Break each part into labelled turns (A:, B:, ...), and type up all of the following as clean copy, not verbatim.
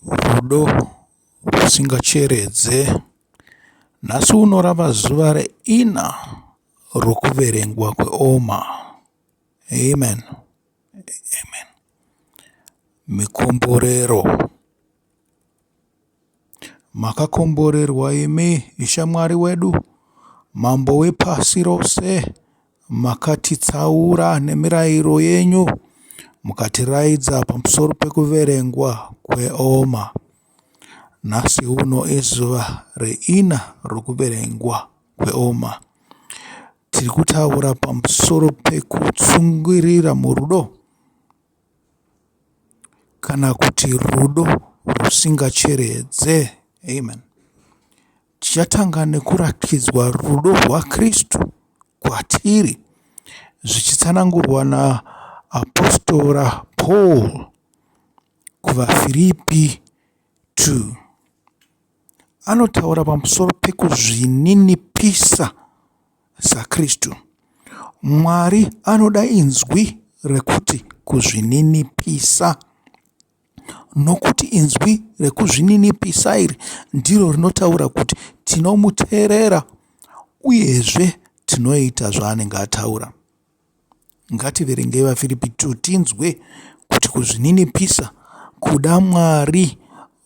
A: Rudo rusingacheredze. Nhasi uno rava zuva reina rokuverengwa kweOma. Amen. Amen. Mikomborero. Makakomborerwa imi, Ishe Mwari wedu, Mambo wepasi rose, makatitsaura nemirayiro yenyu, mukatiraidza pamusoro pekuverengwa kweOma. Nhasi uno izuva reina rokuverengwa kweOma. Tiri kutaura pamusoro pekutsungirira murudo kana kuti rudo rusingacheredze. Amen. Tichatanga nekuratidzwa rudo rwaKristu kwatiri zvichitsanangurwa naapostora Paul kuvaFiripi 2. Anotaura pamusoro pekuzvininipisa saKristu. Mwari anoda inzwi rekuti kuzvininipisa nokuti inzwi rekuzvininipisa iri ndiro rinotaura kuti tinomuteerera uyezve tinoita zvaanenge ataura. Ngativerengei vaFiripi 2 tinzwe kuti kuzvininipisa, kuda Mwari,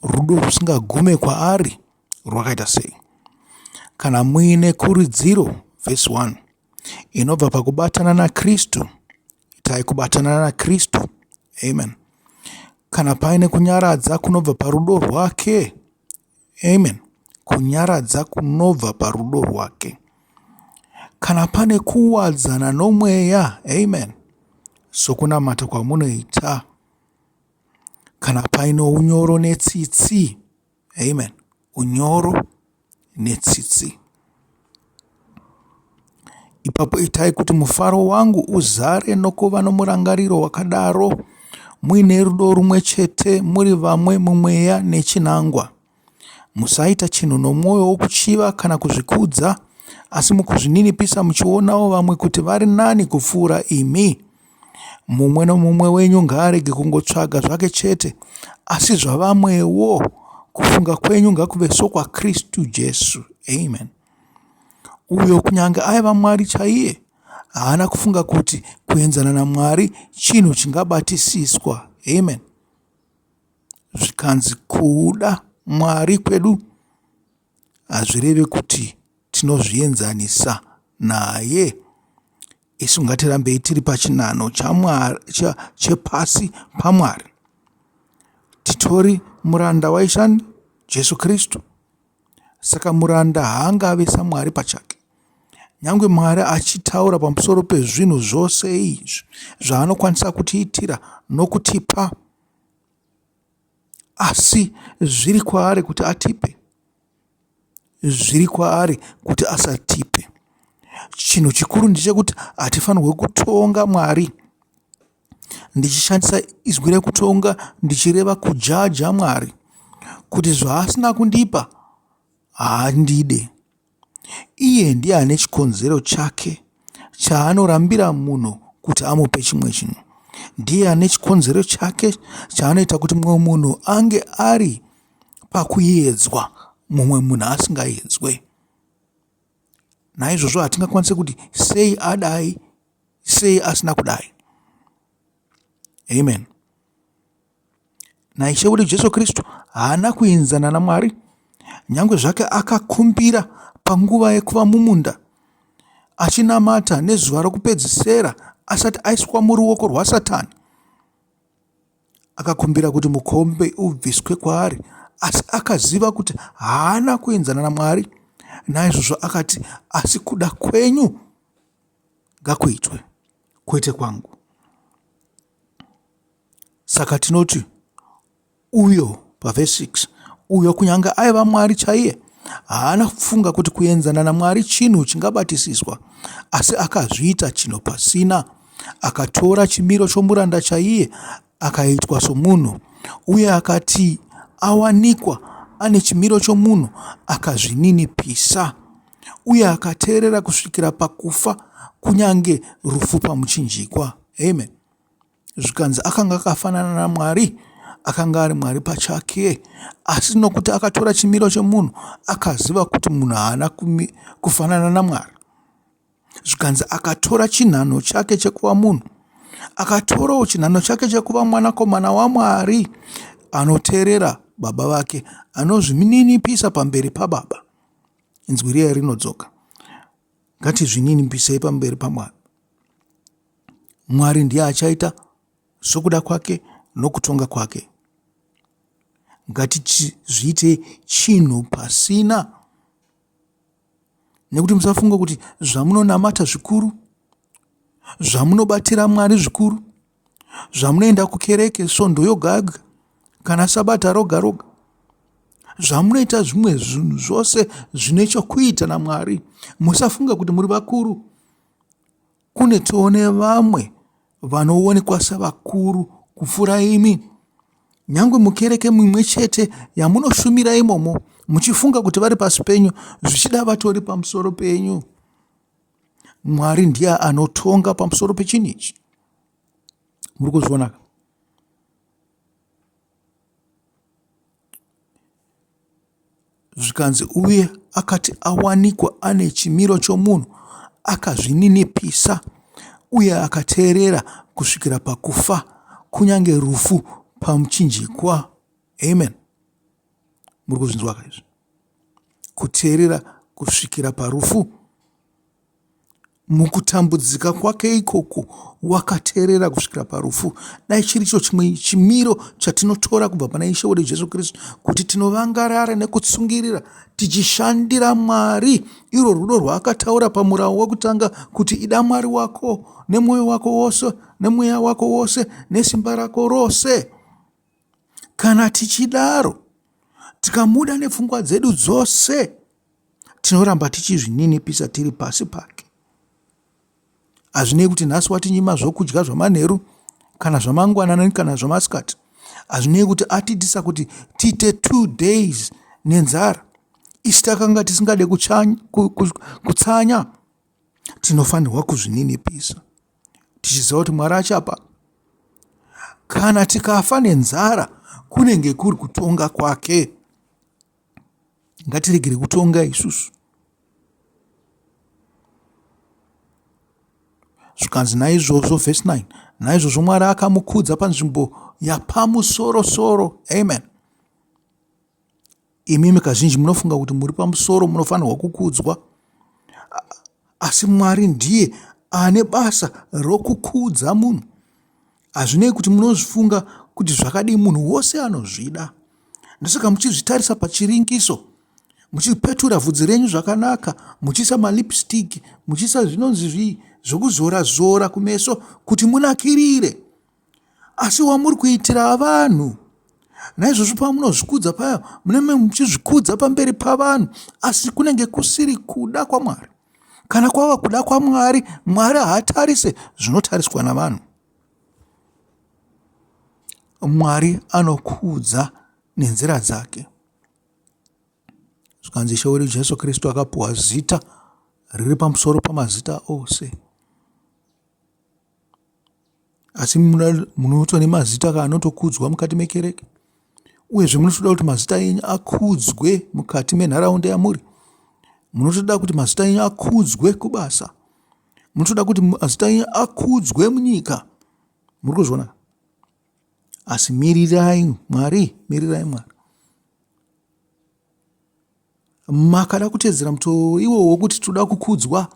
A: rudo rusingagume kwaari rwakaita sei. Kana muine kurudziro, vhesi 1, inobva pakubatana naKristu, itai kubatana naKristu. Amen. Kana paine kunyaradza kunobva parudo rwake, Amen. Kunyaradza kunobva parudo rwake. Kana pane kuwadzana nomweya, amen, sokunamata kwamunoita. Kana paine unyoro netsitsi, amen, unyoro netsitsi. Ipapo itai kuti mufaro wangu uzare nokuva nomurangariro wakadaro, muine rudo rumwe chete, muri vamwe mumweya nechinangwa. Musaita chinhu nomwoyo wokuchiva kana kuzvikudza, asi mukuzvininipisa muchionawo vamwe kuti vari nani kupfuura imi. Mumwe nomumwe wenyu ngaarege kungotsvaga zvake chete, asi zvavamwewo. Kufunga kwenyu ngakuve sokwaKristu Jesu. Amen. Uyo kunyange aiva Mwari chaiye, haana kufunga kuti kuenzana naMwari chinhu chingabatisiswa. Amen. Zvikanzi kuda Mwari kwedu hazvirevi kuti tinozvienzanisa naye. Isu ngatirambei tiri pachinhanho chepasi paMwari. Titori muranda waIshani Jesu Kristu. Saka muranda haangave saMwari pachake. Nyange Mwari achitaura pamusoro pezvinhu zvose izvi zvaanokwanisa kutiitira nokutipa, asi zviri kwaari kuti atipe, zviri kwaari kuti asatipe. Chinhu chikuru ndechekuti hatifanirwe kutonga Mwari. Ndichishandisa izwi rekutonga ndichireva kujaja Mwari kuti zvaasina kundipa haandide. Iye ndiye ane chikonzero chake chaanorambira munhu kuti amupe chimwe chinhu. Ndiye ane chikonzero chake chaanoita kuti mumwe munhu ange ari pakuyedzwa mumwe munhu asingaedzwe. Naizvozvo hatingakwanise kuti sei adai sei asina kudai. Amen. NaIshe wedu Jesu Kristu haana kuenzana naMwari, nyange zvake akakumbira panguva yekuva mumunda achinamata nezuva rokupedzisera asati aiswa muruoko rwaSatani. Akakumbira kuti mukombe ubviswe kwaari, asi akaziva kuti haana kuenzana naMwari. Naizvozvo akati, asi kuda kwenyu ngakuitwe, kwete kwangu. Saka tinoti uyo pavhesi 6 uyo kunyange aiva Mwari chaiye haana kufunga kuti kuenzana naMwari chinhu chingabatisiswa, asi akazviita chinhu pasina, akatora chimiro chomuranda chaiye, akaitwa somunhu, uye akati awanikwa ane chimiro chomunhu, akazvininipisa uye akateerera kusvikira pakufa, kunyange rufu pamuchinjikwa. Amen. Zvikanzi akanga akafanana naMwari, Akanga ari Mwari pachake, asi nokuti akatora chimiro chemunhu, akaziva kuti munhu haana kufanana naMwari. Zvikanzi akatora chinhanho chake chekuva munhu, akatorawo chinhanho chake chekuva mwanakomana waMwari anoteerera baba vake, anozvininipisa pamberi pababa. Inzwi riya rinodzoka. Ngatizvininipisei pamberi paMwari. Mwari ndiye achaita sokuda kwake nokutonga kwake. Ngatizviitei chinhu pasina nekuti musafunga kuti zvamunonamata zvikuru, zvamunobatira Mwari zvikuru, zvamunoenda kukereke svondo yoga yoga kana sabata roga roga, zvamunoita zvimwe zvinhu zvose zvine chokuita naMwari, musafunga kuti muri vakuru. Kune tione vamwe vanoonekwa sevakuru kupfuura imi. Nyangwe mukereke mimwe chete yamunoshumira imomo muchifunga kuti vari pasi penyu, zvichida vatori pamusoro penyu. Mwari ndiye anotonga pamusoro pechinhu ichi. Muri kuzviona ka? Zvikanzi, uye akati awanikwa ane chimiro chomunhu, akazvininipisa uye akateerera kusvikira pakufa, kunyange rufu pamuchinjikwa. Amen. Muri kuzvinzwa ka izvi? Kuteerera kusvikira parufu. Mukutambudzika kwake ikoko wakateerera kusvikira parufu. Dai chiri icho chimwe chimiro chatinotora kubva pana Ishe wedu Jesu Kristu, kuti tinovangarara nekutsungirira tichishandira Mwari, irwo rudo rwaakataura pamurawo wekutanga kuti ida Mwari wako nemwoyo wako wose, nemweya wako wose, nesimba rako rose. Kana tichidaro, tikamuda nepfungwa dzedu dzose, tinoramba tichizvininipisa tiri pasi pake. Hazvinei kuti nhasi watinyima zvokudya zvamanheru kana zvamangwanani kana zvamasikati. Hazvinei kuti atiitisa kuti tiite 2 days nenzara. Isu takanga tisingade kutsanya. Tinofanirwa kuzvininipisa tichiziva kuti Mwari achapa. Kana tikafa nenzara kunenge kuri kutonga kwake. Ngatiregere kutonga isusu. Zvikanzi naizvozvo, vhesi 9, naizvozvo Mwari akamukudza panzvimbo yapamusorosoro. Amen. Imimi kazhinji munofunga kuti muri pamusoro munofanirwa kukudzwa, asi Mwari ndiye ane basa rokukudza munhu. Hazvinei kuti munozvifunga kuti zvakadii, munhu wose anozvida. Ndosaka muchizvitarisa pachiringiso, muchipetura vhudzi renyu zvakanaka, muchiisa malipstick, muchiisa zvinonzi zvii zvokuzora zora kumeso kuti munakirire. Asi wamuri kuitira vanhu. Naizvozvo pamunozvikudza paya munenge muchizvikudza pamberi pavanhu, asi kunenge kusiri kuda kwaMwari. Kana kwava kuda kwaMwari, Mwari haatarise zvinotariswa navanhu. Mwari anokudza nenzira dzake. Zvikanzi Ishe wedu Jesu Kristu akapuwa zita riri pamusoro pamazita ose. Asi munoto nemazita ka anotokudzwa mukati mekereke. Uyezve munotoda kuti mazita enyu akudzwe mukati menharaunda yamuri. Munotoda kuti mazita enyu akudzwe kubasa. Munotoda kuti mazita enyu akudzwe munyika. Muri kuzviona? Asi mirirai Mwari, mirirai Mwari. Makada kutedzera mutoo iwowo wokuti toda kukudzwa,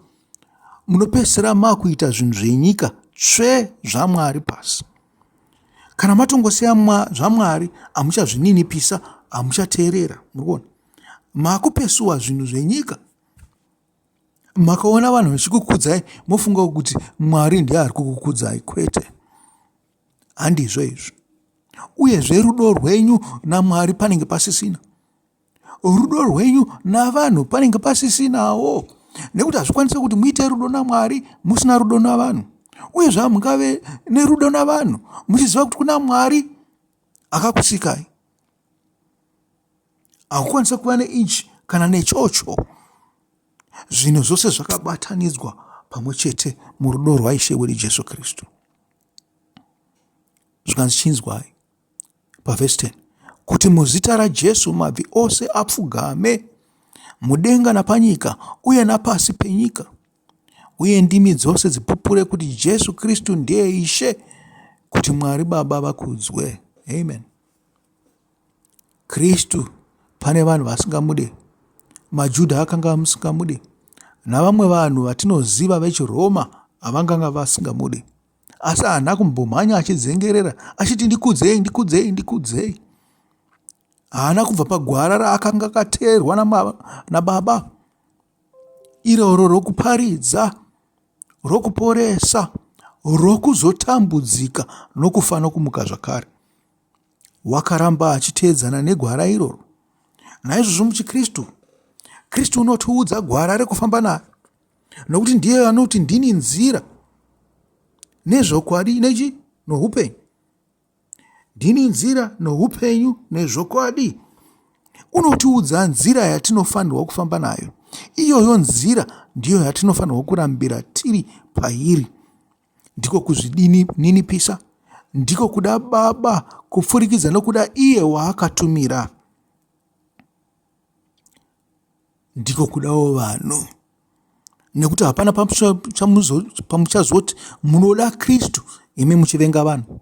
A: munopedzisira makuita zvinhu zvenyika tsve zvaMwari pasi. Kana matongosiya zvaMwari hamuchazvininipisa, hamuchateerera. Muri kuona? Makupesuwa zvinhu zvenyika. Makaona vanhu vachikukudzai mofunga kuti Mwari ndiye ari kukukudzai. Kwete. Handizvo izvo. Uyezve rudo rwenyu naMwari panenge pasisina. Rudo rwenyu navanhu panenge pasisinawo. Nekuti hazvikwanise kuti muite rudo naMwari musina rudo navanhu. Uyezve hamungave nerudo navanhu muchiziva kuti kuna Mwari akakusikai. Hakukwanise kuva neichi kana nechocho. Zvinhu zvose zvakabatanidzwa pamwe chete murudo rwaIshe wedu Jesu Kristu. Zvikanzi chinzwai. Pavhesi 10 kuti muzita raJesu mabvi ose apfugame mudenga napanyika uye napasi penyika uye ndimi dzose dzipupure kuti Jesu Kristu ndiye Ishe kuti Mwari Baba vakudzwe. Amen. Kristu pane vanhu vasingamude. MaJudha akanga amusingamude. Navamwe vanhu vatinoziva vechiRoma avanganga vasingamude. Asi haana kumbomhanya achidzengerera achiti ndikudzei, ndikudzei, ndikudzei. Haana kubva pagwara raakanga akateerwa nababa iroro rokuparidza, rokuporesa, rokuzotambudzika nokufa nokumuka zvakare. Wakaramba achiteedzana negwara iroro. Naizvozvo muchiKristu, Kristu unotiudza gwara rekufamba naro nokuti ndiye anoti ndini nzira nezvokwadi nechi noupenyu. Ndini nzira noupenyu nezvokwadi. Unotiudza nzira yatinofanirwa kufamba nayo. Iyoyo nzira ndiyo yatinofanirwa kurambira tiri pairi. Ndiko kuzvininipisa, ndiko kuda Baba kupfurikidza nokuda iye waakatumira. Ndiko kudawo vanhu nekuti hapana pamuchazoti munoda Kristu imi muchivenga vanhu.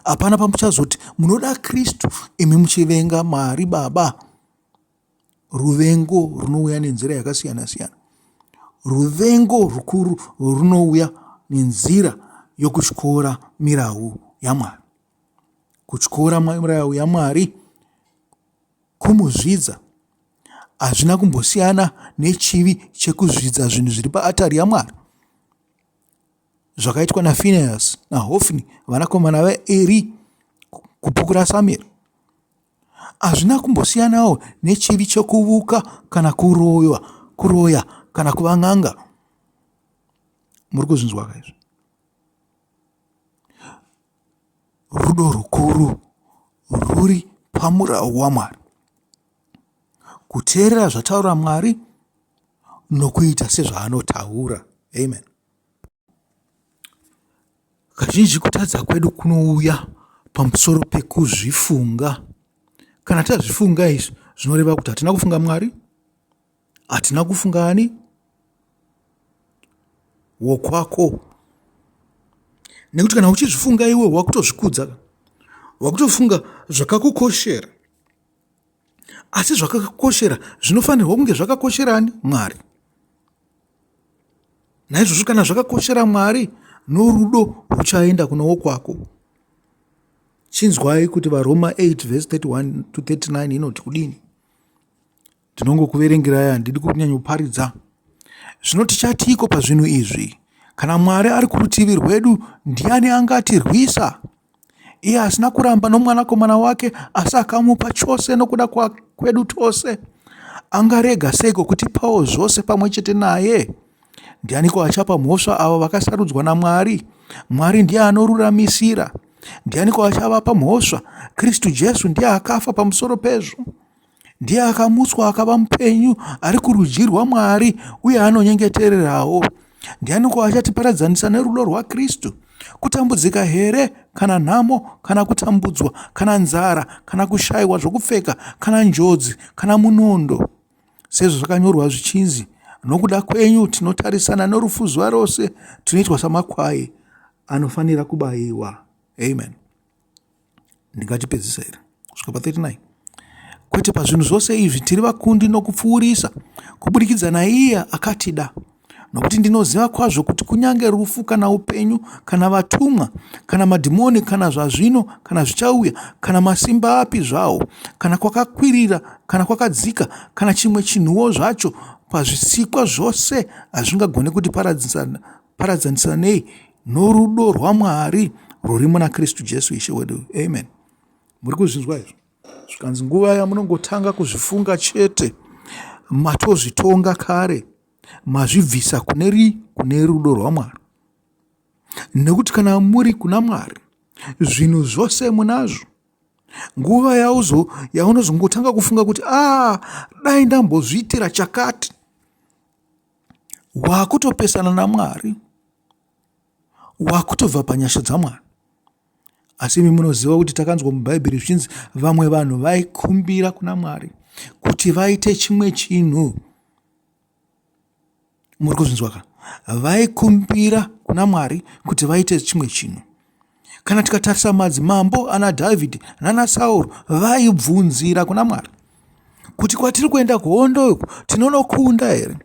A: Hapana pamuchazoti munoda Kristu imi muchivenga Mwari Baba. Ruvengo runouya nenzira yakasiyana siyana. Ruvengo rukuru runouya nenzira yokutyora mirau yaMwari. Kutyora mirau yaMwari kumuzvidza hazvina kumbosiyana nechivi chekuzvidza zvinhu zviri paatari yaMwari zvakaitwa naFinehasi naHofni vanakomana vaEri kubhuku raSamueri. Hazvina kumbosiyanawo nechivi chekuvuka kana kuroywa, kuroya kana kuva n'anga. Muri kuzvinzwa ka izvi? Rudo rukuru ruri pamurau waMwari. Kuteerera zvataura Mwari nokuita sezvaanotaura. Amen. Kazhinji kutadza kwedu kunouya pamusoro pekuzvifunga. Kana tazvifunga izvi zvinoreva kuti hatina kufunga Mwari, hatina kufunga ani wokwako. Nekuti kana uchizvifunga iwe wakutozvikudza, wakutofunga zvakakukoshera. Asi zvakakukoshera zvinofanirwa kunge zvakakoshera ani? Mwari. Naizvozvo kana zvakakoshera Mwari, norudo ruchaenda kune wokwako. Chinzwai kuti vaRoma 8 vhesi 31 to 39 inoti kudini. Ndinongokuverengerai, handidi kunyanyoparidza. Zvino tichatiiko pazvinhu izvi? Kana Mwari ari kurutivi rwedu, ndiani angatirwisa? Iye asina kuramba nomwanakomana wake, asi akamupa chose nokuda kwedu tose, angarega seiko kutipawo zvose pamwe chete naye? Ndianiko achapa mhosva avo vakasarudzwa naMwari? Mwari ndiye anoruramisira. Ndianiko achavapa mhosva? Kristu Jesu ndiye akafa pamusoro pezvo. Ndiye akamutswa akava mupenyu ari kurudyi rwaMwari uye anonyengetererawo. Ndianiko achatiparadzanisa nerudo rwaKristu? Kutambudzika here, kana nhamo, kana kutambudzwa, kana nzara, kana kushayiwa zvokupfeka, kana njodzi, kana munondo? Sezvo zvakanyorwa zvichinzi, Nokuda kwenyu tinotarisana norufu zuva rose, tinoitwa samakwai anofanira kubayiwa. Amen. Ndingatipedzisa here kusvika pa39? Kwete, pazvinhu zvose izvi tiri vakundi nokupfuurisa kuburikidza naiye akatida. Nokuti ndinoziva kwazvo kuti kunyange rufu kana upenyu kana vatumwa kana madhimoni kana zvazvino kana zvichauya kana masimba api zvawo kana kwakakwirira kana kwakadzika kana chimwe chinhuwo zvacho pazvisikwa zvose hazvingagoni kutiparadzanisa nei norudo rwaMwari rwuri muna Kristu Jesu Ishe wedu. Amen. Muri kuzvinzwa izvo? Zvikanzi nguva yamunongotanga kuzvifunga chete, matozvitonga kare, mazvibvisa kune ri kune rudo rwaMwari. Nekuti kana muri kuna Mwari, zvinhu zvose munazvo. Nguva yauzo yaunozongotanga kufunga kuti ah, dai ndambozviitira chakati, wakutopesana naMwari, wakutobva panyasha dzaMwari. Asi imi munoziva kuti takanzwa muBhaibheri zvichinzi vamwe vanhu vaikumbira kuna Mwari kuti vaite chimwe chinhu. Muri kuzvinzwa ka? Vaikumbira kuna Mwari kuti vaite chimwe chinhu. Kana tikatarisa madzimambo ana Dhavhidhi nana Sauro vaibvunzira kuna Mwari kuti kwatiri kuenda kuhondo uku tinonokunda here?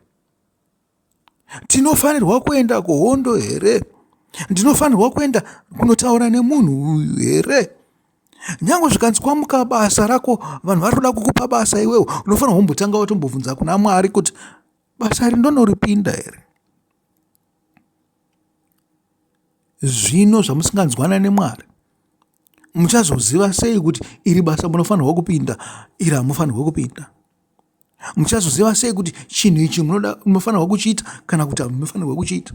A: Tinofanirwa kuenda kuhondo here? Ndinofanirwa kuenda kunotaura nemunhu uyu here? Nyange zvikanzi kwamuka basa rako, vanhu vari kuda kukupa basa iwewe, unofanirwa kumbotanga watombobvunza kuna Mwari kuti basa iri ndonoripinda here? Zvino zvamusinganzwana neMwari, muchazoziva sei kuti iri basa munofanirwa kupinda, iri hamufanirwi kupinda? Muchazoziva sei kuti chinhu ichi munofanirwa kuchiita kana kuti hamufanirwe kuchiita?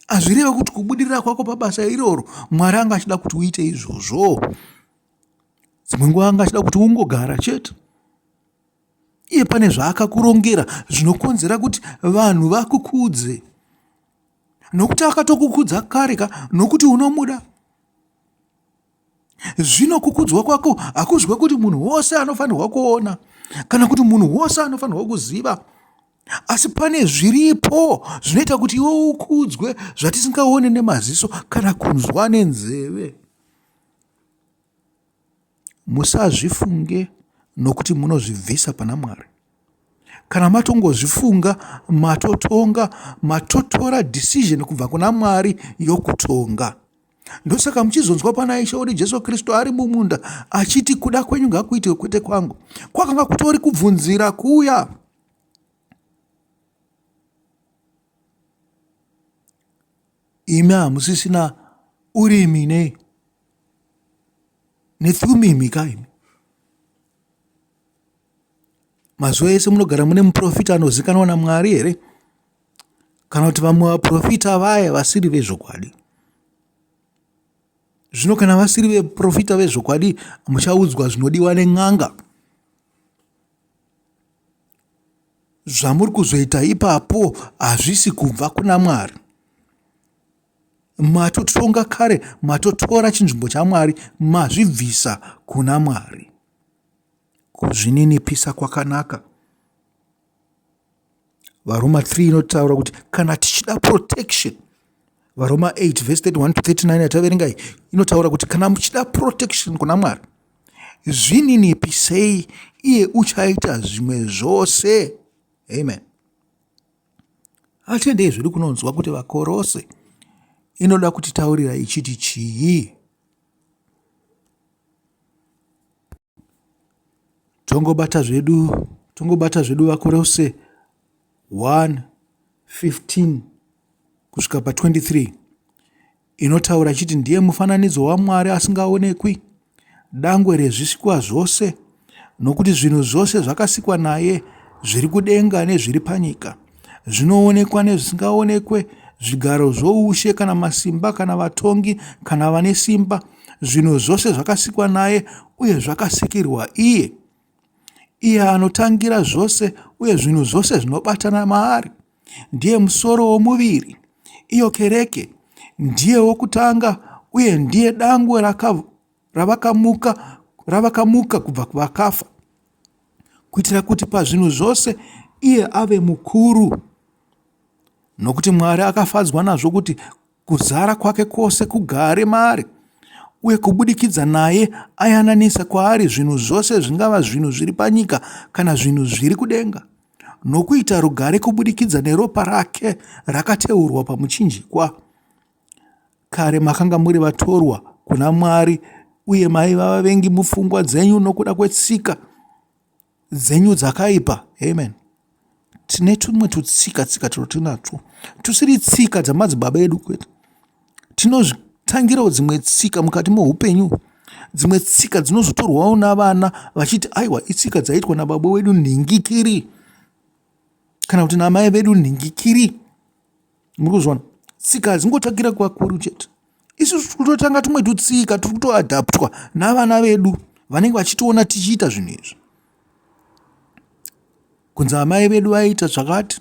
A: Hazvireve kuti kubudirira kwako pabasa iroro Mwari anga achida kuti uite izvozvo. Dzimwe nguva anga achida kuti ungogara chete. Iye pane zvaakakurongera zvinokonzera kuti vanhu vakukudze. Nokuti akatokukudza kare ka nokuti unomuda. Zvino kukudzwa kwako hakuzi kwekuti munhu wose anofanirwa kuona kana kuti munhu wose anofanirwa kuziva. Asi pane zviripo zvinoita kuti iwe ukudzwe zvatisingaone nemaziso kana kunzwa nenzeve. Musazvifunge nokuti munozvibvisa pana Mwari. Kana matongozvifunga matotonga, matotora decision kubva kuna Mwari yokutonga. Ndosaka muchizonzwa pana Ishe wedu Jesu Kristu ari mumunda achiti kuda kwenyu ngakuitwe kwete kwangu. Kwakanga kutori kubvunzira kuya. Imi hamusisina urimi nei nethumimi ka imi. Mazuva ese munogara mune muprofita anozikanwa naMwari here? Kana kuti vamwe vaprofita vaya vasiri vezvokwadi? Zvino kana vasiri veprofita vezvokwadi, muchaudzwa zvinodiwa nen'anga. Zvamuri kuzoita ipapo hazvisi kubva kuna Mwari. Matotonga kare, matotora chinzvimbo chaMwari, mazvibvisa kuna Mwari. Kuzvininipisa kwakanaka. VaRoma 3 inotaura kuti kana tichida protection, VaRoma 8 verse 31 to 39 yataverenga iyi inotaura kuti kana muchida protection kuna Mwari, zvininipisei iye uchaita zvimwe zvose. Amen. Atendei zvedu kunonzwa kuti vaKorose inoda kutitaurira ichiti chii. Tongobata zvedu, tongobata zvedu vaKorose 1 15 kusvika pa 23 inotaura ichiti ndiye mufananidzo waMwari asingaonekwi, dangwe rezvisikwa zvose, nokuti zvinhu zvose zvakasikwa naye zviri kudenga nezviri panyika, zvinoonekwa nezvisingaonekwe, zvigaro zvoushe kana masimba kana vatongi kana vane simba, zvinhu zvose zvakasikwa naye uye zvakasikirwa iye. Iye anotangira zvose uye zvinhu zvose zvinobatana maari. Ndiye musoro womuviri, iyo kereke. Ndiye wokutanga uye ndiye dangwe ravakamuka ravakamuka kubva kuvakafa, kuitira kuti pazvinhu zvose iye ave mukuru. Nokuti Mwari akafadzwa nazvo kuti kuzara kwake kwose kugare maari, uye kubudikidza naye ayananisa kwaari zvinhu zvose, zvingava zvinhu zviri panyika kana zvinhu zviri kudenga, nokuita rugare kubudikidza neropa rake rakateurwa pamuchinjikwa. Kare makanga muri vatorwa kuna Mwari uye maiva vavengi mupfungwa dzenyu nokuda kwetsika dzenyu dzakaipa. Amen. Tine tumwe tutsika tsika twatinatwo tusiri tsika dzamadzibaba edu kwete. Tinozvitangirawo dzimwe tsika mukati meupenyu, dzimwe tsika dzinozotorwawo navana vachiti aiwa itsika dzaiitwa nababa wedu nhingikiri kana kuti namai vedu nhingikiri. Muri kuzviona? Tsika hadzingotangira kuvakuru chete. Isu tiri kutotanga tumwe tutsika turi kutoadaptwa navana vedu vanenge vachitiona tichiita zvinhu izvi. Kunzi amai vedu vaiita zvakati,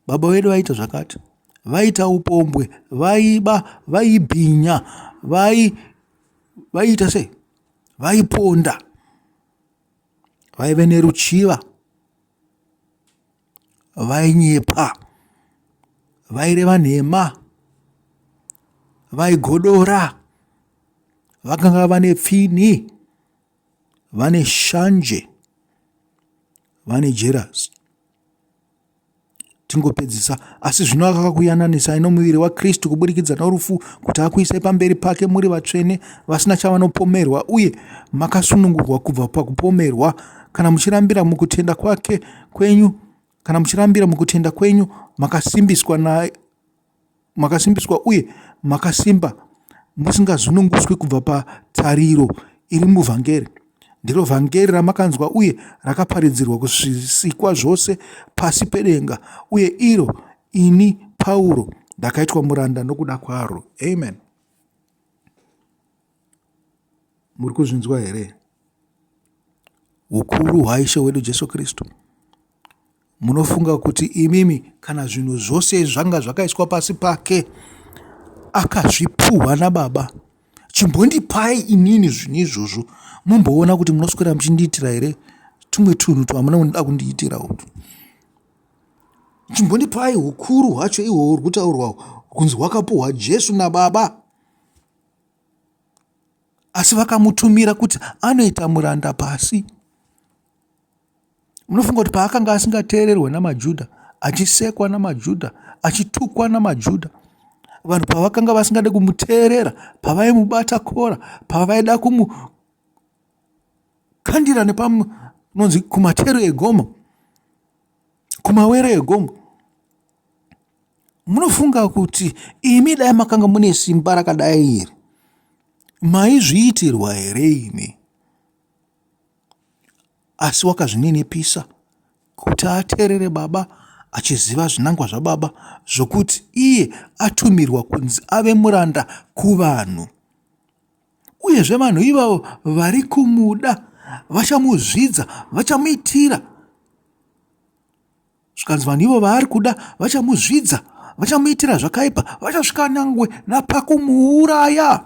A: baba vedu vaiita zvakati, vaiita upombwe, vaiba, vaibhinya, vai Vaiita sei? Vaiponda. Vaive neruchiva. Vainyepa. Vaireva nhema. Vaigodora. Vakanga vane pfini. Vane shanje. Vane jerasi. Tingopedzisa. Asi zvino akakuyananisai nomuviri waKristu kuburikidza norufu kuti akuisai pamberi pake muri vatsvene vasina chavanopomerwa uye makasunungurwa kubva pakupomerwa kana muchirambira mukutenda kwake kwenyu kana muchirambira mukutenda kwenyu makasimbiswa na makasimbiswa uye makasimba musingazununguswi kubva patariro iri muvhangeri. Ndiro vhangeri ramakanzwa uye rakaparidzirwa kuzvisikwa zvose pasi pedenga, uye iro ini Pauro ndakaitwa muranda nokuda kwaro. Amen. Muri kuzvinzwa here? Ukuru hwaIshe wedu Jesu Kristu. Munofunga kuti imimi kana zvinhu zvose zvanga zvakaiswa pasi pake akazvipuhwa nababa chimbondipai inini zvinhu izvozvo mumboona kuti munoswera muchindiitira here tumwe tunhu twamunoda kundiitira utu chimbondipai ukuru hwacho ihwohwo huri kutaurwa kunzi hwakapuhwa jesu nababa asi vakamutumira kuti anoita muranda pasi Munofunga kuti paakanga asingateererwe namaJudha, achisekwa namaJudha, achitukwa namaJudha, vanhu pavakanga vasingade kumuteerera, pavaimubata kora, pavaida kumukandira nepanonzi kumatero egomo, kumawere egomo, munofunga kuti imi dai makanga mune simba rakadai iri, maizviitirwa here imi? Asi wakazvininipisa kuti ateerere Baba, achiziva zvinangwa zvaBaba zvokuti iye atumirwa kunzi ave muranda kuvanhu. Uyezve vanhu ivavo vari kumuda vachamuzvidza, vachamuitira zvikanzi vanhu ivo vaari kuda vachamuzvidza, vachamuitira zvakaipa, vachasvika nyangwe napakumuuraya.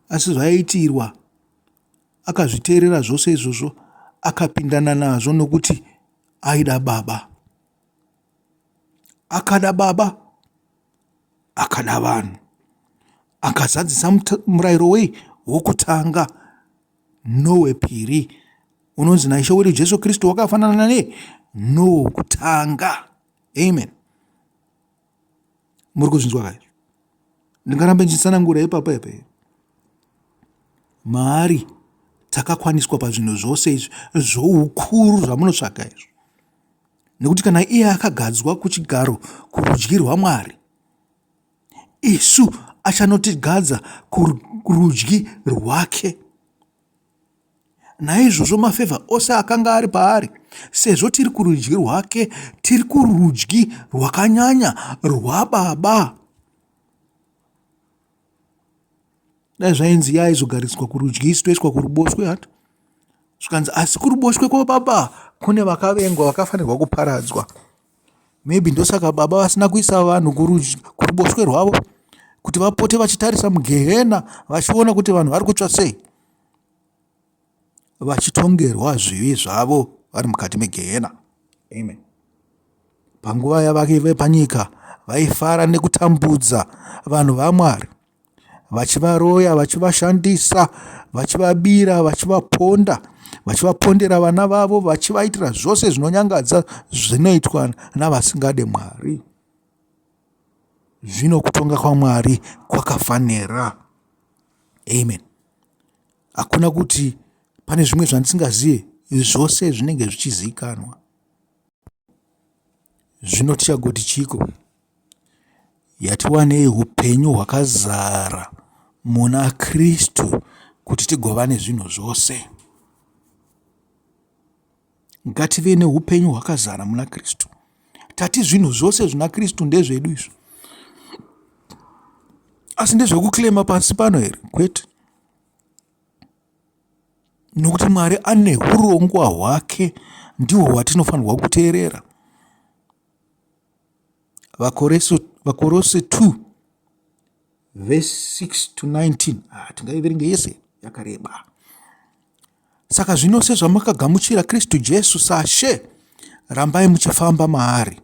A: Asi zvaiitirwa akazviteerera zvose izvozvo akapindana nazvo nokuti aida baba. Akada baba, akada vanhu. Akazadzisa murayiro wei wokutanga nowepiri unonzi naIshe wedu Jesu Kristu wakafanana nei nowokutanga. Amen. Muri kuzvinzwa kai? Ndingarambe ndichitsanangura ipapa ipa maari takakwaniswa pazvinhu zvose izvi zvoukuru zvamunotsvaga izvo nekuti kana iye akagadzwa kuchigaro kurudyi rwamwari isu achanotigadza kurudyi rwake Naizvozvo mafevha ose akanga ari paari, sezvo tiri kurudyi rwake, tiri kurudyi rwakanyanya rwaBaba. Dai zvainzi iye aizogariswa kurudyi isu toiswa kuruboshwe hati zvikanzi asi kuruboshwe kwababa kune vakavengwa vakafanirwa kuparadzwa. Maybe ndosaka baba vasina kuisa vanhu kuruboshwe rwavo kuti vapote vachitarisa mugehena vachiona kuti vanhu vari kutsva sei vachitongerwa zvivi zvavo vari mukati megehena. Amen. Panguva yavaive panyika vaifara nekutambudza vanhu vaMwari vachivaroya, vachivashandisa, vachivabira, vachivaponda, vachivapondera vana vavo, vachivaitira zvose zvinonyangadza zvinoitwa navasingade Mwari. Zvino kutonga kwaMwari kwakafanira. Amen. Hakuna kuti pane zvimwe zvandisingazive, zvose zvinenge zvichizikanwa. Zvino tichagoti chiiko? Yatiwanei upenyu hwakazara muna Kristu kuti tigovane zvinhu zvose. Ngative neupenyu hwakazara muna Kristu. Tati zvinhu zvose zvina Kristu ndezvedu izvo. Asi ndezvekuklema pasi pano here? Kwete. Nokuti Mwari ane urongwa hwake ndihwo hwatinofanirwa kuteerera. VaKorose 2 Verse 6 to 19. Ah, tingaiverenge yese yakareba. Saka zvino sezvamakagamuchira Kristu Jesu saShe, rambai muchifamba maari.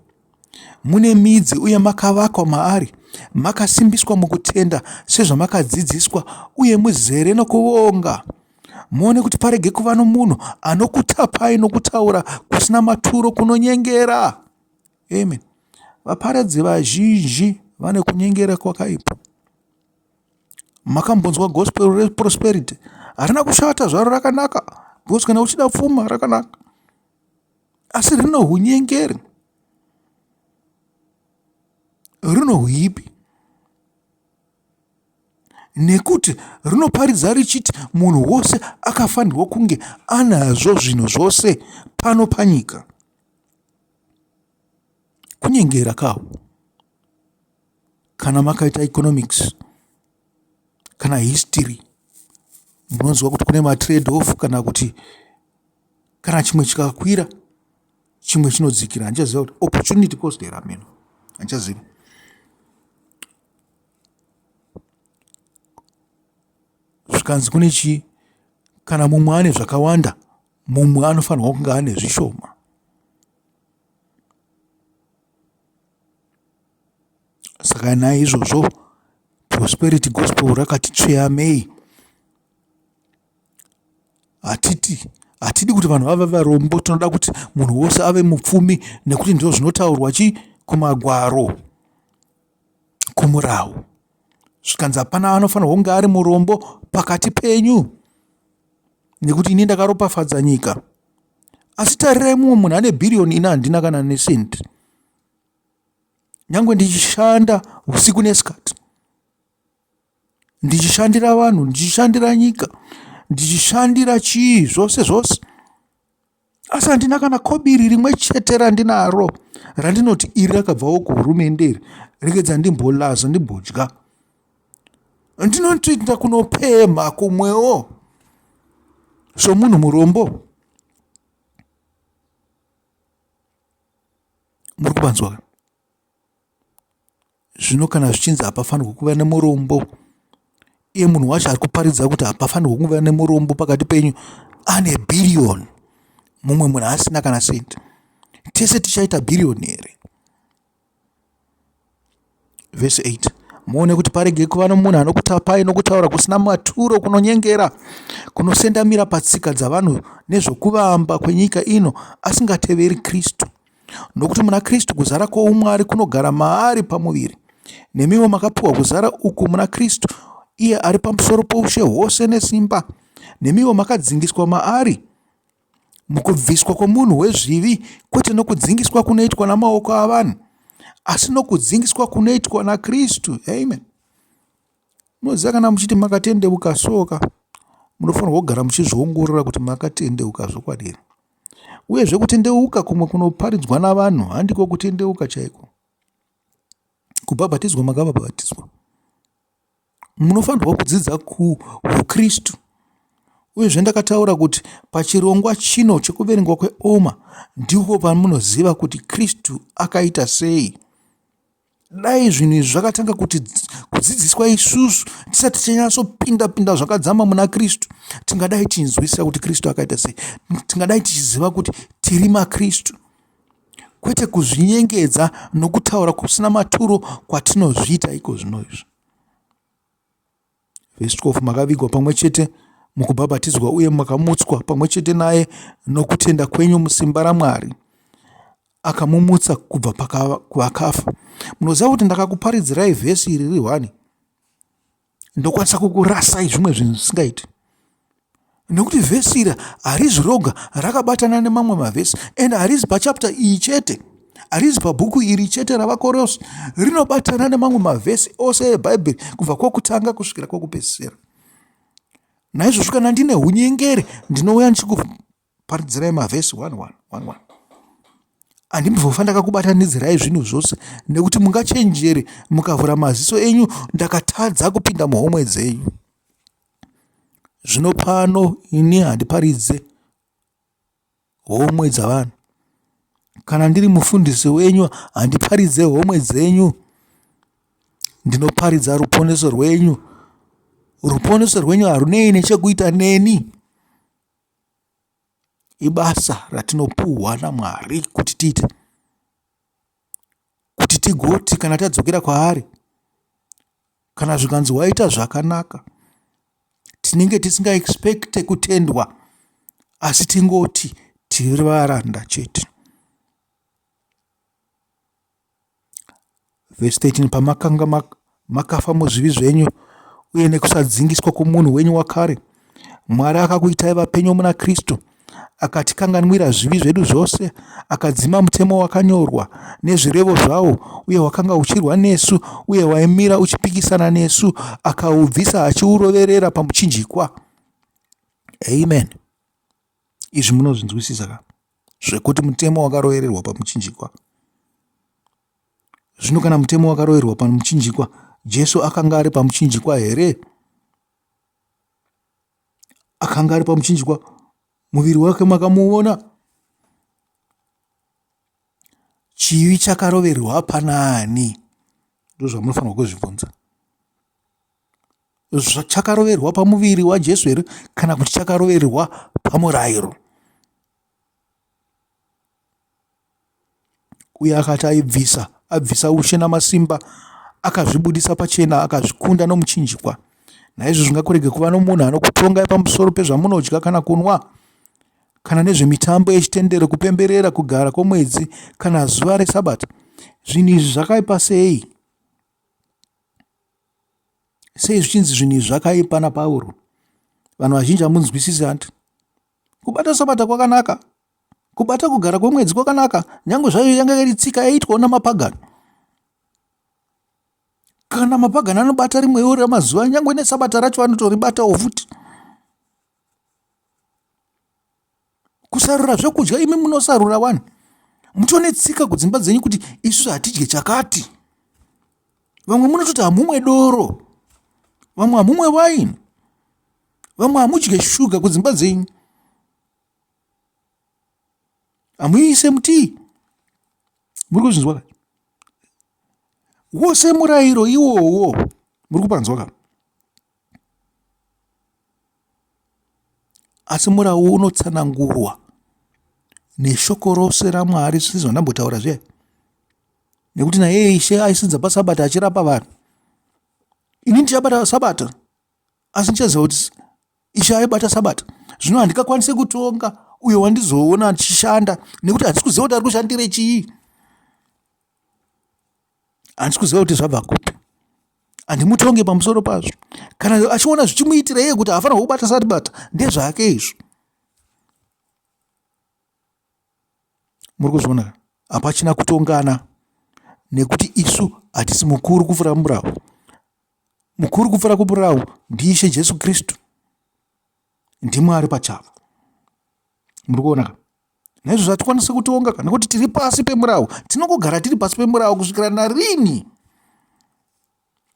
A: Mune midzi uye makavakwa maari, makasimbiswa mukutenda sezvamakadzidziswa uye muzere nokuvonga. Muone kuti parege kuva nomunhu anokutapai nokutaura kusina maturo kunonyengera. Amen. Vaparadzi vazhinji vane kunyengera kwakaipa. Makambonzwa gospel reprosperity harina kushata zvaro rakanaka because kana uchida pfuma rakanaka asi rino hunyengeri rino huipi nekuti rinoparidza richiti munhu wose akafanirwa kunge anazvo zvinhu zvose pano panyika kunyengera kawo kana makaita economics kana history munonzwa kuti kune matrade off kana kuti kana chimwe chikakwira chimwe chinodzikira handichaziva kuti opportunity cost here ameno handichaziva zvikanzi kune chii kana mumwe ane zvakawanda mumwe anofanirwa kunge ane zvishoma Saka naizvozvo prosperity gospel rakati tsveyamei. Hatiti hatidi kuti vanhu vave varombo, tinoda kuti munhu wose ave mupfumi nekuti ndizvo zvinotaurwa chi kumagwaro kumurau. Zvikanzi hapana anofanirwa kunge ari murombo pakati penyu nekuti ini ndakaropafadza nyika. Asi tarirai mumwe munhu ane bhiriyoni ini handina kana nesendi. Nyangwe ndichishanda usiku nesikati ndichishandira vanhu ndichishandira nyika ndichishandira chii zvose zvose asi handina kana kobiri rimwe chete randinaro randinoti iri rakabvawo kuhurumende iri regedza ndimbolaza ndimbodya ndinotoita kunopemha kumwewo somunhu murombo Muri kuvanzwa ka? Zvino kana zvichinzi hapafanirwi kuva nemurombo, iye munhu wacho ari kuparidza kuti hapafanirwi kuva nemurombo pakati penyu ane bhiriyoni, mumwe munhu asina kana sendi. Tese tichaita bhiriyoni here? Vhesi 8 muone kuti parege kuva nomunhu anokutapai nokutaura kusina maturo kunonyengera kunosendamira patsika dzavanhu nezvokuvamba kwenyika ino asingateveri Kristu. Nokuti muna Kristu kuzara kwoumwari kunogara maari pamuviri. Nemiwo makapiwa kuzara uku muna Kristu, iye ari pamusoro poushe hwose nesimba. Nemiwo makadzingiswa maari mukubviswa kwomunhu wezvivi, kwete nokudzingiswa kunoitwa namaoko avanhu, asi nokudzingiswa kunoitwa naKristu. Amen. Munoziva kana muchiti makatendeuka soka, munofanirwa kugara muchizviongorora kuti makatendeuka zvokwadi here. Uyezve kutendeuka kumwe kunoparidzwa navanhu handiko kutendeuka chaiko. Kubhabhatidzwa makabhabhatidzwa. Munofanirwa kudzidza kuhuKristu. Uyezve ndakataura kuti pachirongwa chino chekuverengwa kweOma ndipo pamunoziva kuti Kristu akaita sei. Dai zvinhu izvi zvakatanga kuti kudzidziswa isusu tisati tinyatsopinda pinda zvakadzama muna Kristu, tingadai tichinzwisisa kuti Kristu akaita sei, tingadai tichiziva kuti tiri maKristu, kwete kuzvinyengedza nokutaura kusina maturo kwatinozviita iko zvino izvi. Vhesi 12 makavigwa pamwe chete mukubhabhatidzwa uye makamutswa pamwe chete naye nokutenda kwenyu musimba raMwari akamumutsa kubva kuvakafa. Munoziva kuti ndakakuparidzirai vhesi iri rihwani ndokwanisa kukurasai zvimwe zvinhu zvisingaiti nekuti vhesi iri harizi roga rakabatana nemamwe mavhesi and harizi pachapter iyi chete harizi pabhuku iri chete ravakorose rinobatana nemamwe mavhesi ose ebhaibheri kubva kwokutanga kusvikira kwokupedzisira naizvozvo kana ndine hunyengeri ndinouya ndichikuparidzirai mavhesi 1 1 1 1 handimbofa ndakakubatanidzirai zvinhu zvose nekuti mungachenjere mukavhura maziso enyu ndakatadza kupinda muhomwe dzenyu Zvino pano ini handiparidze homwe dzavanhu. Kana ndiri mufundisi wenyu handiparidze homwe dzenyu. Ndinoparidza ruponeso rwenyu. Ruponeso rwenyu harunei nechekuita neni. Ibasa ratinopuhwa naMwari kuti tiite. Kuti tigoti kana tadzokera kwaari, kana zvikanzi waita zvakanaka, tinenge tisingaexpecte kutendwa, asi tingoti tiri varanda chete. Vhesi 13 pamakanga makafa muzvivi zvenyu uye nekusadzingiswa kwomunhu wenyu wakare, Mwari akakuitai vapenyu muna Kristu, akatikanganwira zvivi zvedu zvose, akadzima mutemo wakanyorwa nezvirevo zvawo, uye wakanga uchirwa nesu uye waimira uchipikisana nesu, akaubvisa achiuroverera pamuchinjikwa. Amen. Izvi munozvinzwisisa ka? Zvekuti mutemo wakarovererwa pamuchinjikwa. Zvino kana mutemo wakarovererwa pamuchinjikwa, Jesu akanga ari pamuchinjikwa here? Akanga ari pamuchinjikwa, muviri wake makamuona. Chivi chakarovererwa panaani? Ndozvamunofanirwa kuzvibvunza. Chakaroverwa pamuviri waJesu here kana kuti chakaroverwa pamurayiro? Uye akati aibvisa, abvisa ushe namasimba, akazvibudisa pachena, akazvikunda nomuchinjikwa. Naizvozvo ngakurege kuva nomunhu anokutongai pamusoro pezvamunodya kana kunwa, kana nezvemitambo yechitendero, kupemberera kugara kwomwedzi, kana zuva reSabata. Zvinhu izvi zvakaipa sei? Sei zvichinzi zvinhu izvi zvakaipa naPauro? Vanhu vazhinji hamunzwisisi hanti? Kubata Sabata kwakanaka. Kubata kugara kwemwedzi kwakanaka, nyange zvayo yanga iri tsika yaiitwawo namapagani. Kana mapagani anobata rimwewo ramazuva, nyange neSabata racho vanotoribatawo futi. Kusarura zvekudya imi munosarura wani. Mutone tsika kudzimba dzenyu kuti isusu hatidye chakati. Vamwe munototi hamumwe doro, vamwe hamumwe waini, vamwe hamudye shuga kudzimba dzenyu, hamuiise mutii. Muri kuzvinzwa ka? Wose murayiro iwowo muri kupanzwa ka? Asi murau unotsanangurwa neshoko rose raMwari sezvandambotaura zviya nekuti naiye Ishe aisinza pasabata achirapa vanhu. Ini ndichabata sabata asi ndichaziva kuti Ishe aibata sabata. Zvino handikakwanise kutonga uyo wandizoona achishanda nekuti handisi kuziva kuti ari kushandire chii. Handisi kuziva kuti zvabva kupi. Handimutonge pamusoro pazvo. Kana achiona zvichimuitira iye kuti haafanirwa kubata sabata ndezvake izvo. Muri kuzviona? Hapachina kutongana nekuti isu hatisi mukuru kupfuura murau. Mukuru kupfuura kumurau ndiIshe Jesu Kristu. NdiMwari pachavo. Muri kuona ka? Naizvozvo hatikwanisi kutonga ka nekuti tiri pasi pemurau. Tinongogara tiri pasi pemurau kusvikira narini.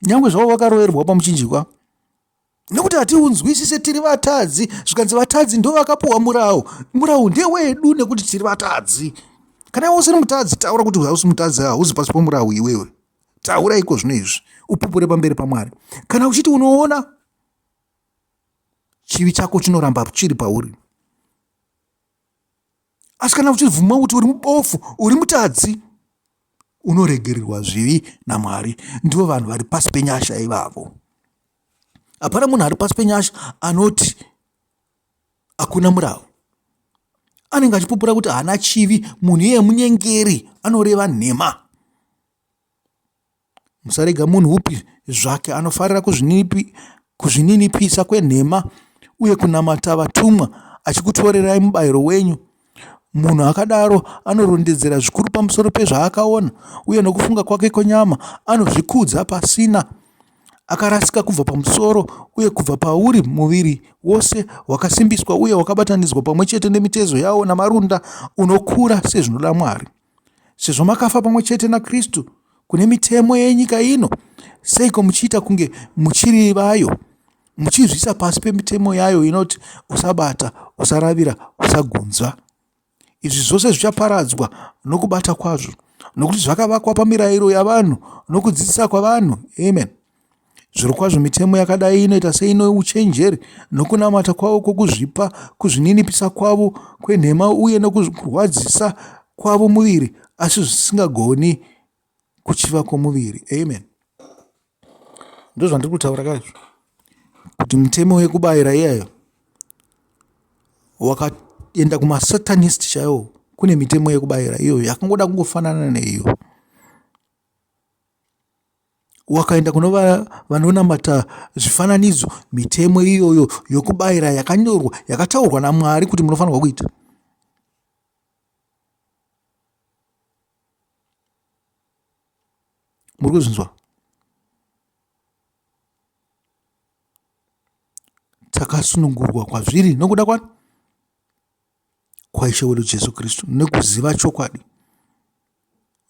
A: Nyangwe zvavo vakaroverwa pamuchinjikwa. Nekuti hatiunzwisise tiri vatadzi. Zvikanzi vatadzi ndo vakapuwa murau. Murau ndewedu nekuti tiri vatadzi. Kana iwe usiri mutadzi taura kuti hausi mutadzi hauzi pasi pomurau iwewe. Taura iko zvino izvi upupure pamberi paMwari. Kana uchiti unoona chivi chako chinoramba chiri pauri. Asi kana uchibvuma kuti uri mubofu, uri mutadzi, unoregererwa zvivi naMwari. Ndivo vanhu vari pasi penyasha ivavo. Hapana munhu ari pasi penyasha anoti hakuna murau. Anenge achipupura kuti haana chivi, munhu iyeye munyengeri, anoreva nhema. Musarega munhu upi zvake anofarira kuzvininipisa kwenhema uye kunamata vatumwa achikutorerai mubayiro wenyu. Munhu akadaro anorondedzera zvikuru pamusoro pezvaakaona uye nokufunga kwake kwenyama anozvikudza pasina. Akarasika kubva pamusoro uye kubva pauri muviri wose wakasimbiswa uye wakabatanidzwa pamwe chete nemitezo yawo namarunda unokura sezvinoda Mwari. Sezvo makafa pamwe chete naKristu kune mitemo yenyika ino, seiko muchiita kunge muchiri vayo, muchizviisa pasi pemitemo yayo inoti, Usabata, usaravira, usagunzva? Izvi zvose zvichaparadzwa nokubata kwazvo, Nokuti zvakavakwa pamirayiro yavanhu nokudzidzisa kwavanhu. Amen. Zvirokwazvo mitemo yakadai inoita seino uchenjeri nokunamata kwavo kwokuzvipa, kuzvininipisa kwavo kwenhema uye nokurwadzisa kwavo muviri, asi zvisingagoni kuchiva kwomuviri. Amen. Ndozvandiri kutaura kaizvo kuti mutemo wekubayira iyayo wakaenda kumasatanist chaiwo kune mitemo yekubayira iyoyo yakangoda kungofanana neiyo wakaenda kuno vanonamata zvifananidzo mitemo iyoyo yokubayira yakanyorwa yakataurwa namwari kuti munofanirwa kuita muri kuzvinzwa takasunungurwa kwazviri nokuda kwani kwaishe wedu jesu kristu nekuziva chokwadi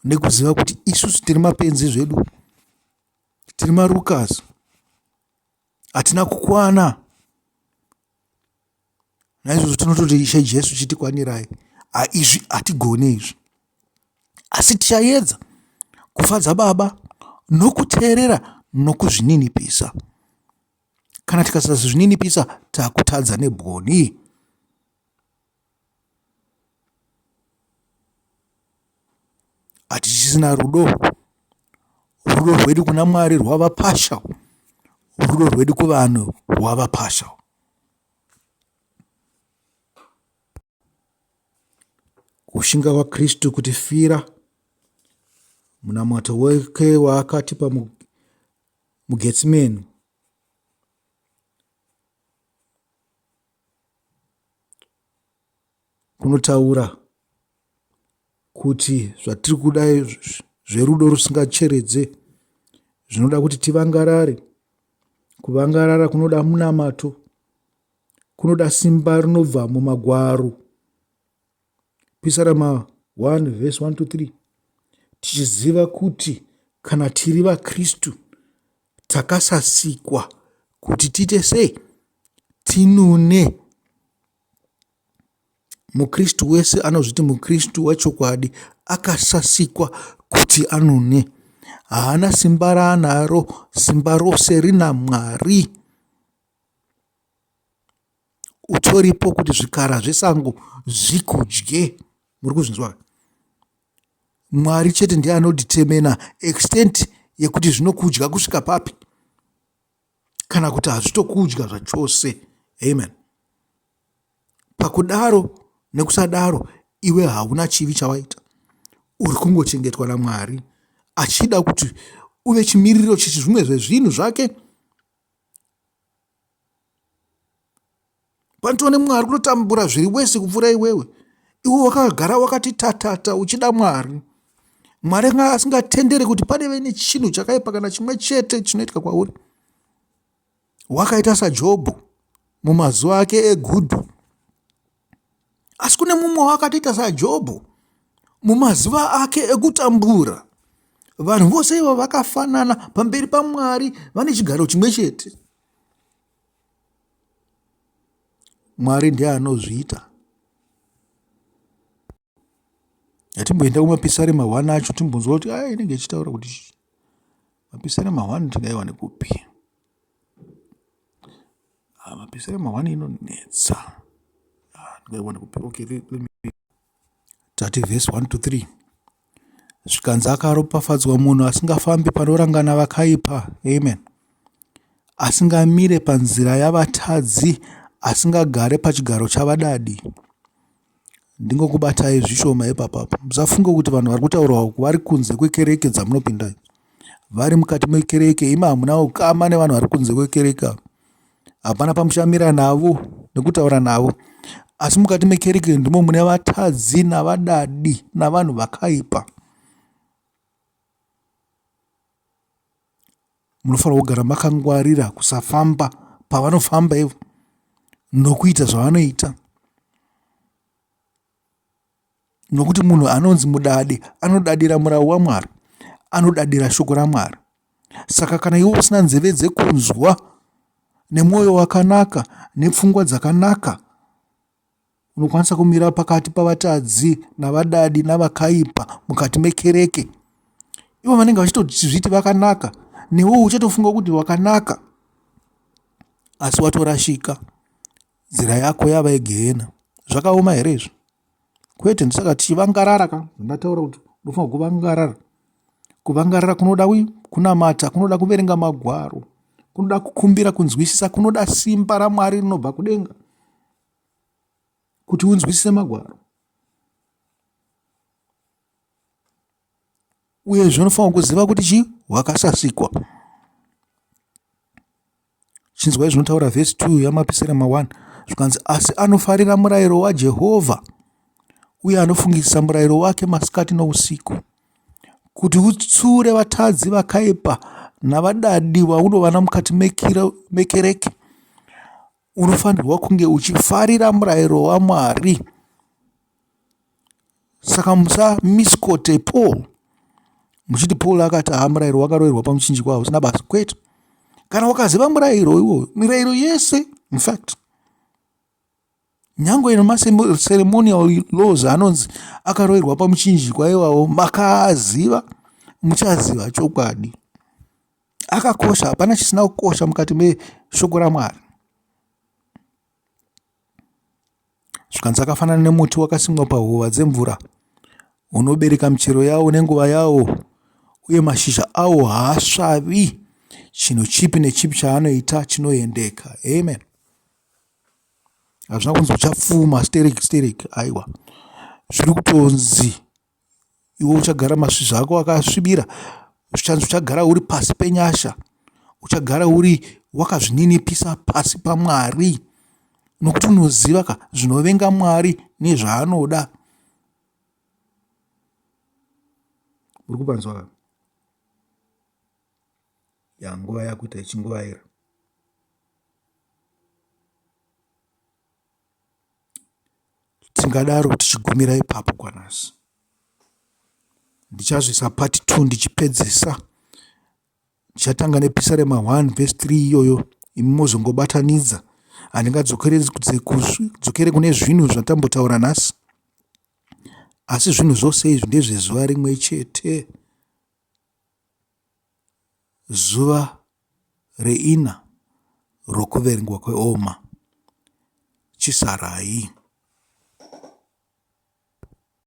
A: nekuziva kuti isusu tiri mapenzi zvedu tiri marukazi hatina kukwana Naizvozvo tinototi Ishe Jesu chitikwanirai. Izvi hatigone izvi. Asi tichaedza kufadza Baba nokuteerera nokuzvininipisa. Kana tikasazvininipisa takutadza nebwoni. Hatichisina rudo. Rudo rwedu kuna Mwari rwava partial. Rudo rwedu kuvanhu rwava partial. Kushinga kwaKristu kutifira munamato wake waakatipa muGetsimeni kunotaura kuti zvatiri kuda zverudo rusingacheredze zvinoda kuti tivangarare. Kuvangarara kunoda munamato, kunoda simba rinobva mumagwaro. Pisarema 1 vhesi 1 to 3 tichiziva kuti kana tiri vaKristu takasasikwa kuti tiite sei? Tinune. Mukristu wese anozviti mukristu wechokwadi akasasikwa kuti anune. Haana simba raanaro, simba rose rina Mwari. Utoripo kuti zvikara zvesango zvikudye. Muri kuzvinzwa? Mwari chete ndiye anodhitemena extent yekuti zvinokudya kusvika papi kana kuti hazvitokudya zvachose. Amen. Pakudaro nekusadaro iwe hauna chivi chawaita. Uri kungochengetwa naMwari achida kuti uve chimiriro chezvimwe zvezvinhu zvake. Panotone Mwari kutotambura zviri wese kupfuura iwewe. Iwe wakagara wakati tatata uchida Mwari. Mwari anga asingatendere kuti paneve nechinhu chakaipa kana chimwe chete chinoitika kwauri. Wakaita saJobho mumazuva ake egudhu. Asi kune mumwe wakatoita saJobho mumazuva ake ekutambura. Vanhu vose ivo vakafanana pamberi paMwari vane chigaro chimwe chete. Mwari ndiye anozviita. Yatimboenda kumapisarema 1 acho timbonzwa kuti aya inenge ichitaura kuti mapisarema 1 tingaiwane kupi. Ah, mapisarema 1 inonetsa. Ah, ndingaiwana kupi? Okay, let me tati verse 1 to 3 zvikanzi akaropafadzwa munhu asingafambi panorangana vakaipa amen asingamire panzira yavatadzi asingagare pachigaro chavadadi ndingokubatai zvishoma ipapapo musafunge kuti vanhu vari kutaurwa uku vari kunze kwekereke dzamunopinda vari mukati mekereke imi hamuna ukama nevanhu vari kunze kwekereke hapana pamuchamira navo nekutaura navo asi mukati mekereke ndimo mune vatadzi navadadi navanhu vakaipa munofanira kugara makangwarira kusafamba pavanofamba ivo nokuita zvavanoita nokuti munhu anonzi mudadi anodadira murau wamwari anodadira shoko ramwari saka kana iwe usina nzeve dzekunzwa nemwoyo wakanaka nepfungwa dzakanaka Unokwanisa kumira pakati pavatadzi navadadi navakaipa mukati mekereke. Ivo vanenge vachitozviti vakanaka, newewo uchatofunga kuti wakanaka, asi watorashika. Nzira yako yava yegehena. Zvakaoma here izvi? Kwete, ndosaka tichivangarara ka. Ndataura kuti unofanira kuvangarara. Kuvangarara kunoda kunamata, kunoda kuverenga magwaro, kunoda kukumbira kunzwisisa, kunoda simba raMwari rinobva kudenga kuti unzwisise magwaro. Uyezve unofanira kuziva kuti chii wakasasikwa. Chinzwai zvinotaura vhesi 2 yaMapisarema 1 zvikanzi, asi anofarira murayiro waJehovha uye anofungisisa murayiro wake masikati nousiku, kuti utsiure vatadzi vakaipa navadadi vaunovana mukati mekereke. Unofanirwa kunge uchifarira murayiro waMwari. Saka musamisquote Paul muchiti Paul akati haa murayiro wakaroverwa pamuchinjikwa hausina basa. Kwete. Kana wakaziva murayiro iwoyo, mirayiro yese in fact nyangwe nemaceremonial laws anonzi akaroverwa pamuchinjikwa iwawo makaaziva muchaziva chokwadi. Akakosha, hapana chisina kukosha mukati meshoko raMwari. Zvikanzi akafanana nemuti wakasimwa pahova dzemvura unobereka michero yawo nenguva yawo uye mashizha awo haasvavi. Chinhu chipi nechipi chaanoita chinoendeka. Amen. Hazvina kunzi uchapfuma stereki stereki, aiwa. Zviri kutonzi iwe uchagara masvizva ako akasvibira zvichanzi uchagara uri pasi penyasha uchagara uri wakazvininipisa pasi pamwari nokuti unoziva ka zvinovenga mwari nezvaanoda uri kupanzwa ka ya nguva yakuita ichinguvaira Tingadaro tichigumira ipapo kwanhasi. Ndichazoisa part 2 ndichipedzisa. Ndichatanga nePisarema 1 vhesi 3 iyoyo imi mozongobatanidza. Handingadzokere kune zvinhu zvatambotaura nhasi. Asi zvinhu zvose izvi ndezvezuva rimwe chete. Zuva reina rokuverengwa kweoma. Chisarai.